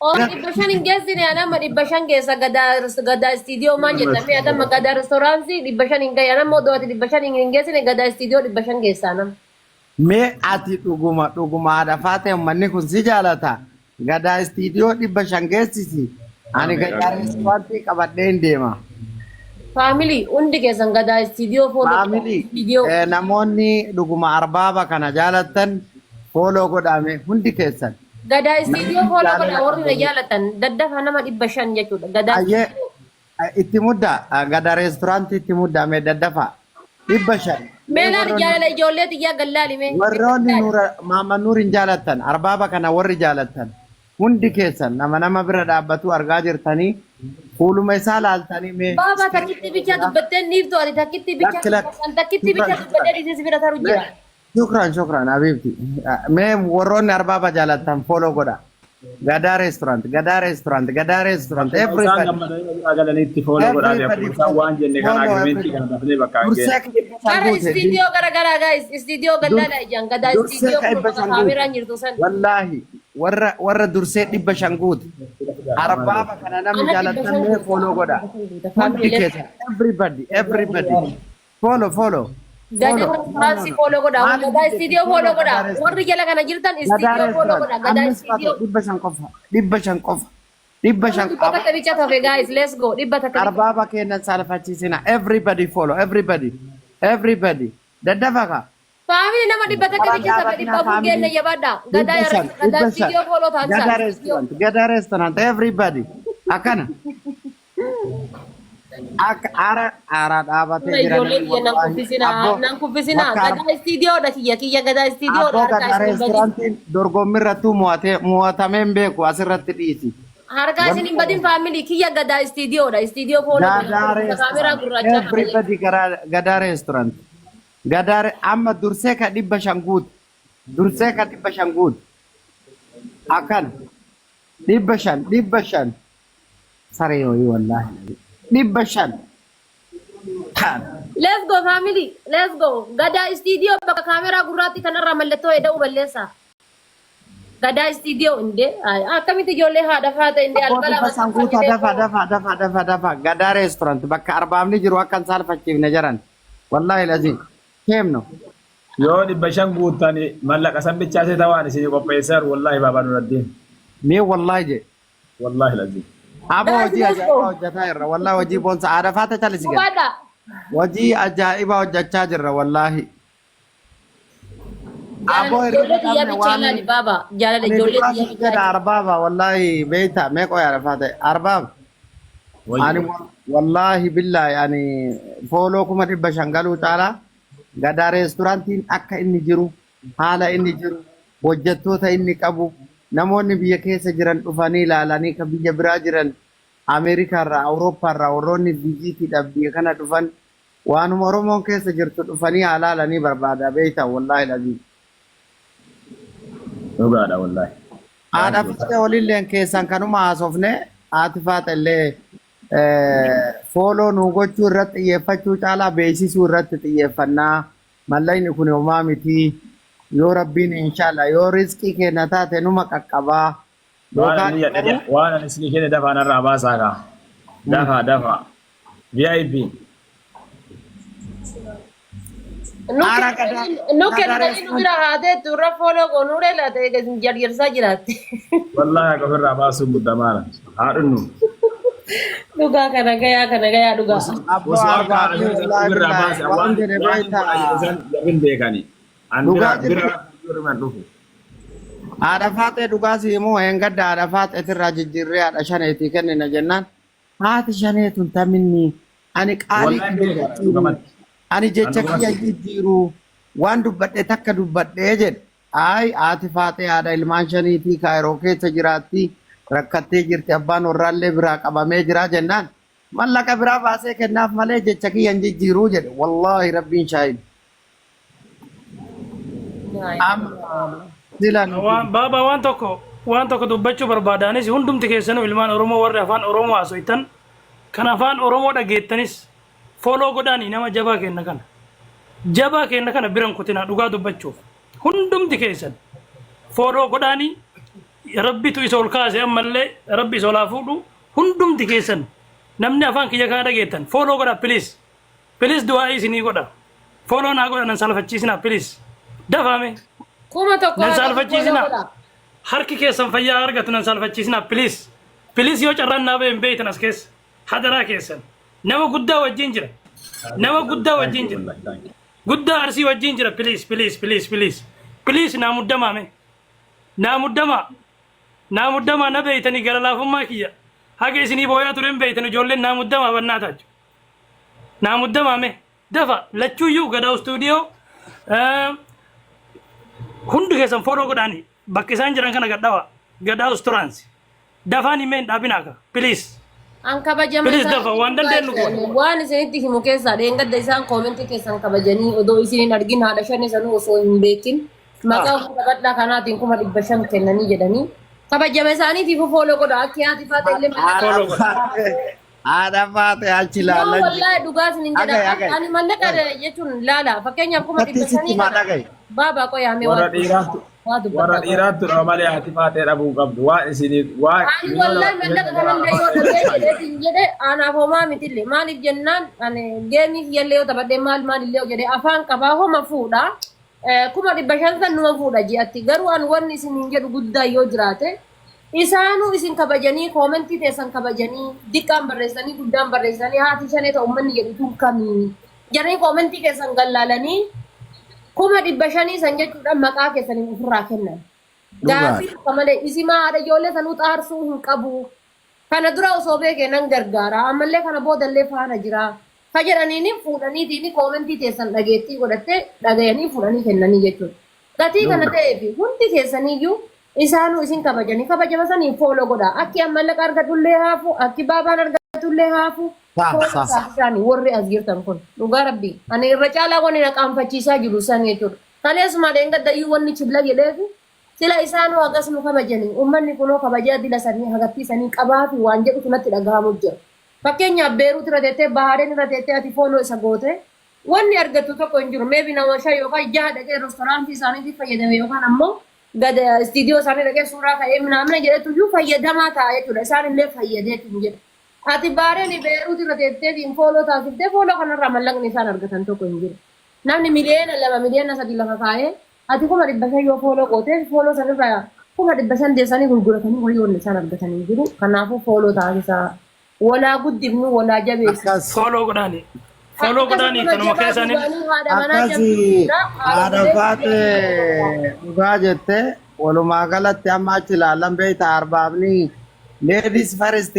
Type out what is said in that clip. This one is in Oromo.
Oon 500 hin geessine an amma 500 geessa gadaa gadaa istiidiyoo maal jetta mee ati amma gadaa restooraansii 500 hin gahe an amma odoo ati 500 hin geessine gadaa istiidiyoo 500 geessa an amma. Mee ati dhuguma dhuguma haadha faatee uummanni kun si jaalata. Gadaa istiidiyoo 500 geessisi. Ani gadaa restoraantii qabadhee hin deema. Faamilii hundi keessan gadaa istiidiyoo fooloo godhaa. Faamilii Istiidiyoo. namoonni dhuguma arbaaba kana jaalattan fooloo godhaame hundi keessan. Gadaa istiidiyoo Namni fooloo jaalala godhaa warri na qabdan. jaalatan daddafa nama 500 jechuudha. Gadaa Ayyee istiidiyoo. itti mudda gadaa restoraantii itti mudda mee daddafa 500. Mee Mee laali warroonni jaalala ijoollee tiyyaa gallaali mee. Mee warroonni gallaali. nuura Maamma Nuur hin jaalattan arbaaba kana warri jaalattan hundi keessan nama nama bira dhaabbatu argaa jirtanii fuuluma isaa laaltanii mee Baaba takkitti iskiriinii bichaa godhaa. dubbattee niiftu ati takkitti bichaa Lakki lakki dubbattan takkitti shukran bichaa shukran. dubbattee dhiisee si bira taru Mee jira. Shukran shukran habibti. Mee warroonni arbaaba jaalattan follow godha. Gadaa restaurant, Gadaa restaurant, Gadaa restaurant, Akkuma isaan everybody. gammadanii na biraa galanitti fooloo godhaa fi Everybody akkuma isaan follow, waan jenne kana follow agrimentii everybody. kana dafnee bakka hin Dursee geenne. ka 500 Bara guute. istiidiyoo gara garaa guys istiidiyoo Dur, gallaadha ijaan gadaa dursee istiidiyoo ka kun dhibba bakka shan guute. kaameraan jirtu san. Wallaahi warra warra dursee 500 guute. Arbaaba kana namni Ana dhibba jaalattan shan mee guuta. follow Ana godha. 500 guuta. Hundi Family let's keessan everybody everybody follow follow. Gadaa Follow. restaurant follow godha. Maaliif Gadaa jetti? istiidiyoo Follow follow godha. Gadaa restaurant. Warri jala kana jirtan Gadaa istiidiyoo follow restaurant. godha. Gadaa Ammas fato istiidiyoo. 500 qofa. 500 qofa. 500 Dhibba qaba. takka bicha tafe guys let's go. 100 bicha. Arbaaba kennan saalfachiisina. Everybody follow. Everybody. Everybody. Daddafa ka. Faamili nama 100 Karaa bicha tafe dhaabatinaa 400 faamilii. geenne jabaadha. Gadaa 500. gadaa 500. istiidiyoo follow taasisaa. Gadaa Istiidiyoo. restaurant. Gadaa restaurant. Everybody. Akkana. Akka aara aara dhaabatee Dura jira ijoollee namni kiyya nan wallaahi. kuffisinaa Abboo nan kuffisinaa bakka gadaa istiidiyoodha kiyya kiyya gadaa istiidiyoodha abboo harkaa gadaa isin hin badin. reestooraantiin dorgommii irrattuu mo'atee mo'atamee hin beeku asirratti dhiisi. Harkaa isin hin badin faamilii kiyya gadaa istiidiyoodha istiidiyoo fooloo Gadaa godha kaameraa restaurant. gurraachaa kana jechuudha. Everybody garaa gadaa restaurant. Gadaa re- amma dursee ka 500 guute. Dursee ka 500 guute. Akkana 500 500 saree wayii wallaahi 500 taan. Let's go family. Let's go. Gadaa istiidiyoo bakka kaameraa gurraatti kanarraa mallattoo eda'uu balleessaa. Gadaa istiidiyoo indee akkamitti ijoollee haadha faata indee Abboo albala 500 guutaa dafa dafa dafa dafa dafa gadaa restaurant bakka arbaabni jiru akka hin saalfachiifne jaran wallaahi lazim keemno. Yoo 500 guuttani mallaqa san bichaa seeta waan isinii qopheesseeru wallaahi baabaa Nuraddiin. Mee wallaahi je. Wallaahi lazim. Aboo Guys, hojii let's ajaa'ibaa go. hojjetaa jirra wallaahi hojii boonsa haadha faata calisi gad. Jabaadha. Hojii ajaa'ibaa hojjechaa jirra wallaahi. Jaalala Aboo hirriba ijoollee tiyyaa dhabne bichaa waan laali baaba. Jaalala ani ijoollee dhugaa tiyyaa siif bichaa jedha arbaaba wallaahi beeyta mee qoy haadha faata arbaaba. Ani Wayyo. wallaahi billaahi ani fooloo 500,000 galuu caalaa gadaa reesturaantiin akka inni jiru haala inni jiru hojjettoota inni qabu namoonni biyya keessa jiran dhufanii ilaalanii kan biyya biraa jiran Ameerikaarraa Awurooppaarraa warroonni viiziitiidhaaf biyya kana dhufan waanuma Oromoon keessa jirtu dhufanii haa laalanii barbaada beeyta wallaahi laziim. Dhugaadha wallaahi. Haadha Faaxee olilleen keessan kanuma haasofne haati Faaxe illee fooloo nu gochuu irratti xiyyeeffachuu caalaa beeksisuu irratti xiyyeeffannaa mallaqni kun homaa miti yoo rabbiin inshallah yoo rizqii keenya taate numa qaqqabaa Waan yookaan ani jedhe garuu waan ani isinii kenne dafaa narraa baasaa kaa. Dafaa dafaa. VIP. Nu Aara gadaa nu gadaa kennitanii nu bira restaurant haa teettu irra fooloo goonuuree laata eega isin jarjarsaa jiraatte. Wallaahi akka ofirraa baasuun muddamaara. Haa dhunnu. Dhugaa kana gayaa kana gayaa dhugaa. Abboo Osoo akka arbaa haadha fi sana wallaahi ofirraa billaahi baase waan waan jedhe waan beekta godha jedhe san jarri beekani. An dhugaa bira jirtu bira bira dhufu. Haadha faaxee dhugaa si himuu eengadda haadha faaxeetirraa jijjiirree haadha shaneetii kennina jennaan haati shanee tun taminni ani qaalii Wallahi kiyya beeka jijjiiru dhugamatti. ani An jecha kiyya dhugumatti. jijjiiru waan dubbadhe takka dubbadhee jedhe ayi haati faaxee haadha ilmaan shaniitii kaayiroo keessa jiraatti rakkattee jirti abbaan warraallee biraa qabamee jira jennaan mallaqa biraa baasee kennaaf malee jecha kiyya hin jijjiiruu jedhe wallaahi rabbiin shaahid. Amma sila nuti Waan baaba waan tokko dubbachuu barbaada anis hundumti keessanuu ilmaan Oromoo warri afaan Oromoo haasoytan kan afaan Oromoo dhageettanis follow godhaanii nama jabaa kenna kana jabaa kenna kana biran kutinaa dhugaa dubbachuuf hundumti keessan follow godhaanii. Rabbitu isa ol kaase, ammallee Rabbi isa ol haa fuudhu. Hundumti keessan namni afaan kiyya kana dhageettan follow godha, please, please. Du'aa isinii godha, follow naa godha. Nan saalfachiisinaa, please, dafame. 1000 Nan haa ta'u, follow saalfachiisinaa. godha. Harki keessan fayyaa argatu. Nan saalfachiisinaa, please, please. Yoo carraan naa ba'e hin beeytan as keessa. Hadaraa keessan, nama guddaa wajjin jira, nama guddaa wajjin jira, guddaa Arsii wajjin jira. Please, please, please, please, please. Naa muddamaame, naa muddamaa, naa muddamaa. Na beeytanii, gara laafummaa kiyya haga isinii booyaa ture hin beeytan. Ijoolleen naa muddamaa bannaa taaju, naa muddamaame, dafa. Lachuuyyuu Gadaa Istuudiyoo hundi keessan follow godhaanii bakka isaan jiran kana gadhawa. Gadaa Restaurant, dafaan himee hin dhaabinaa ka, please. An kabajama Please, dafa, waan dandeenyu goona. Waan isinitti himu keessaa dheengadda isaan koomentii keessan kabajanii odoo isin hin argin, haadha shani sanuu osoo hin beekin, maqaa uummata bal'aa kanaatiin 500,000 kennanii jedhanii kabajama isaaniitiif follow godha. Akki haati faata illee Follow godha. Haadha faate achi Yoo ilaalan. wallaahi dhugaa isin hin jedha. Dhagaye, dhagaye. Ani mallaqa jechuun laala, fakkeenyaaf kuma Akkatti dhibba sitti shanii maa kana dhagaye. Baabaa qoyaamee Warra waa dhiiraatu waa warra dubbata. dhiiraatu dhaba malee haati faatee dhabuu qabdu. Waan isiniif waan Ani wallahi mallaqa kanallee yoo dhabee jedheetiin jedhe, anaaf homaa mitillee. Maaliif jennaan, ani geemii kiyyallee yoo taphadhee maal maalillee yoo jedhe afaan qabaa homa fuudha. 500,000 san numa fuudha ji'atti. Garuu an wanni isin hin jedhu guddaa yoo jiraate, isaanuu isin kabajanii, koomentii teessan kabajanii, diqqaan barreessanii guddaan barreessanii, haati shanee ta'u ummanni jedhu tun kamii jedhanii koomentii keessan gallaalanii 500,000 san jechuudhaan maqaa keessanii ofirraa kennan. Gaafii tokko malee isimaa haadha ijoollee sanuu xaarsuu hin qabu. Kana dura osoo beekee nan gargaara. Ammallee kana boodallee faana jira. Ka jedhaniini fuudhaniitiin koomentii teessan dhageettii godhattee dhagayanii fuudhanii kennanii jechuudha. Gatii kana ta'eef hundi keessaniyyuu isaanuu isin kabajanii kabajama saniin follow godha. Akki an mallaqa argadhullee haafu, akki baabaan argatullee haafu. Follow taasisaanii warri as jirtan kun. Dhugaa Rabbii. Ani irra caalaa wanni na qaanfachiisaa jiru san jechuudha. Kaleessuma dheengaddayyuu wanni chibla jedheefi sila isaanuu hagas nu kabajanii uummanni kunoo kabajaa dila sanii hagattii sanii qabaafi waan jedhutu natti dhagahamu jira. Fakkeenyaaf Beeruut irra teettee, Bahareen irra teettee ati follow isa goote wanni argattu tokko hin jiru. Maybe nama shan yookaan jaha dhaqee reestooraantii isaaniitiif fayyadame yookaan ammoo gada istiidiyoo isaanii dhaqee suuraa ka'ee minaamina jedhetu iyyuu fayyadamaa ta'a jechuudha. Isaan illee fayyadeetu hin jedhu. Ati Bahareen Beeruut irra teettee follow taasiftee follow kanarraa mallaqni isaan argatan tokko hin jiru. Namni 2 miliyoona, 3 miliyoona lafa kaa'ee ati 500,000 yoo follow gootee, follow sanirraa 500,000 deessanii gurguratanii wayii wanni isaan argatanii jiru. Kanaafuu follow taasisaa. Walaa guddifnu, walaa jabeessu. Akkas. Follow godhaani. Follow godhaani kanuma keessaniin. Akkasi haadha faate dhugaa jette. Walumaa galatti amma achi ilaalan beekta arbaabni ladies first.